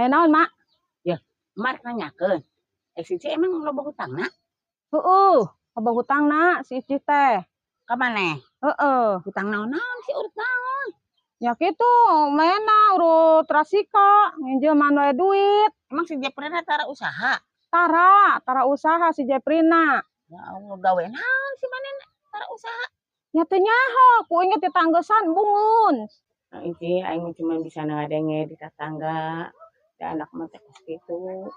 Aya naon, Mak? Ya, Mak nanyakeun. Si Ici emang loba hutangna? Heeh, loba hutangna si Ici teh. Ka maneh? Heeh. Hutang naon-naon si urut naon? Ya kitu, mena urut rasika, nginjeman wae duit. Emang si Jefrina tara usaha? Tara, tara usaha si Jefrina. Ya Allah, gawe naon si manehna tara usaha? Nya teu nyaho, ku aing teh tanggesan bungun. Nah, Ici aing cuma bisa ngadenge di tetangga. Da anak mah teh kos kitu.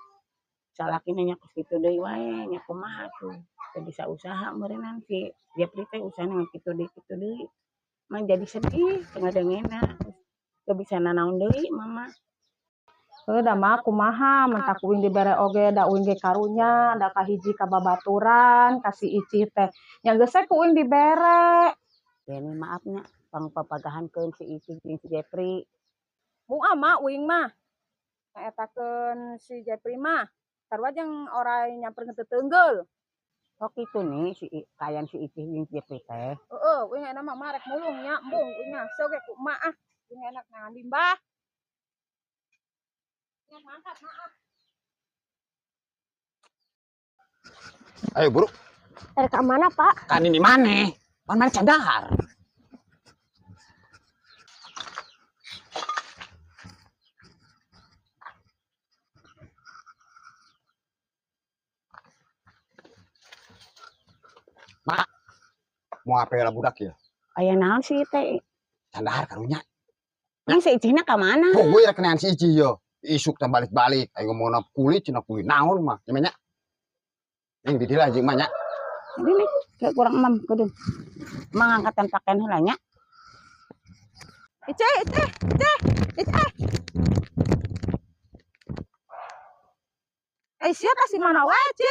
Salakina nya kos kitu deui wae, nya kumaha tuh. Teu bisa usaha meureunnan si Jepri teh usahana kitu deui kitu deui. Mah jadi sedih ngadengena. Teu bisa nanaon deui mama. Heuh da mah kumaha mentak uing dibere oge da uing ge karunya da kahiji ka babaturan ka si Ici teh. Nya geus we ku uing dibere. Ini maafnya pangpapagahankeun si Ici jeung si Jepri. Moal mah uing mah. Ngaetakeun si Jepri mah sarua jeung oray nyamperkeun teu. Oh kitu nih si kayan si Ici jeung si Jepri teh. Heeh, uing ayeuna mah marek mulung nya embung uing mah sok ge ku emak ah. Uing enak nangan limbah. Ya mangkat maaf. Ayo buru. Dari ke mana, Pak? Kan ini mana? Pan mana cadar. Mak, mau apa ya budak ya? Aya naon sih teh? Candahar karunya. Nang si Icina ka mana? Oh, gue rek si Ici yo. Isuk teh balik-balik. Ayo ngomong kulit, cina kulit naon mah. Gimana? Yang di dilah jeung mah nya. Ini nih, kayak kurang emam kudu. Emang angkatan pakaian heula nya. Ice, Ice, Ice, Ice. Eh, sia tas di mana wae, Ci?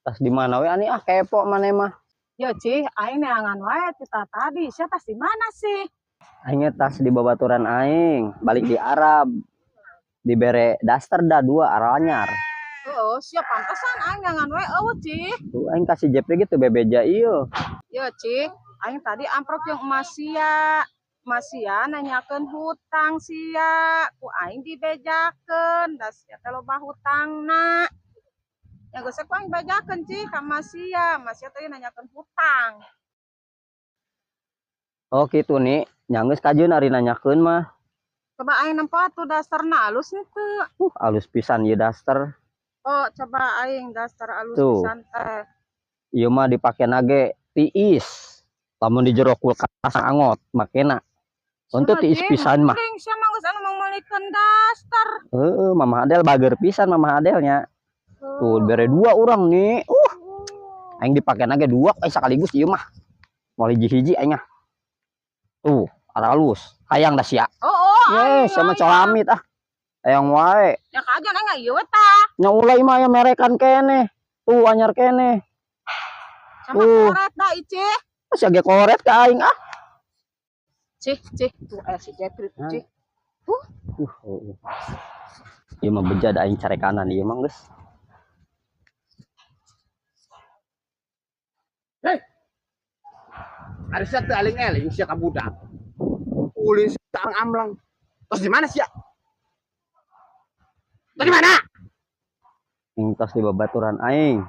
Tas di mana we ani ah kepo maneh mah. Ya, Ci, aing neangan wae tita tadi. Sia tas di mana sih? Aing tas di babaturan aing, balik di Arab. Dibere daster da dua aranyar. Oh, sia pantesan aing neangan wae eueuh, Ci. Tuh aing kasih Jepri gitu bebeja ieu. Ya, Ci, aing tadi amprok jeung emas sia. Emas sia nanyakeun hutang sia, ku aing dibejakeun, da sia teh loba hutangna. Ya geus ku aing bejakeun, Ci, ka emas sia. Emas sia teh nanyakeun hutang. Oh kitu nih, nya geus kajeun ari nanyakeun mah. Coba aing nempo atuh dasterna alus henteu. Alus pisan ieu daster. Oh, coba aing daster alus tuh. Pisan teh. Ieu mah dipake nage tiis. Lamun di jero kulkas angot makena. Untuk tiis pisan mah. Mending sia mah geus anu mangmeulikeun daster. Heeh, Mama Adel bager pisan Mama Adelnya. Tuh bere dua urang nih. Aing dipake nage dua sekaligus ieu mah. Moal hiji-hiji aing ah. Tuh, alus. Hayang da sia. Oh, ye, sama colamit ah. Hayang wae. Ya kajan aing ieu we tah. Nya ulah mah aya merekan keneh. Tuh anyar keneh. Sama koret da Ici. Sia ge koret ka aing ah. Cih, cih, tuh aya si Jepri, cih. Ieu mah beja da aing carekanan ieu mah geus. Hei. Ari sia teu aling-eling sia ka budak. Ulin sang amlang. Terus di mana sia? Terus di mana? Ing tos di babaturan aing.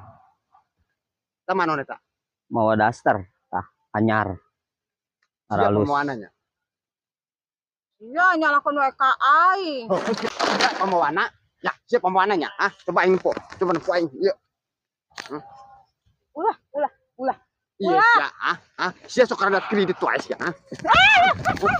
Tah mana eta? Mawa daster, tah anyar. Siapa Aralus. pemawananya? Iya, nyalakeun wae ka aing. Oh, siapa pemawana? Ya, siapa pemawananya? Ah, coba aing nempo. Coba nempo aing. Yuk. Ulah, ulah, ulah. Iya, sia, ah, ah, sia sok rada kredit wae sia, ah. Ah, ulah.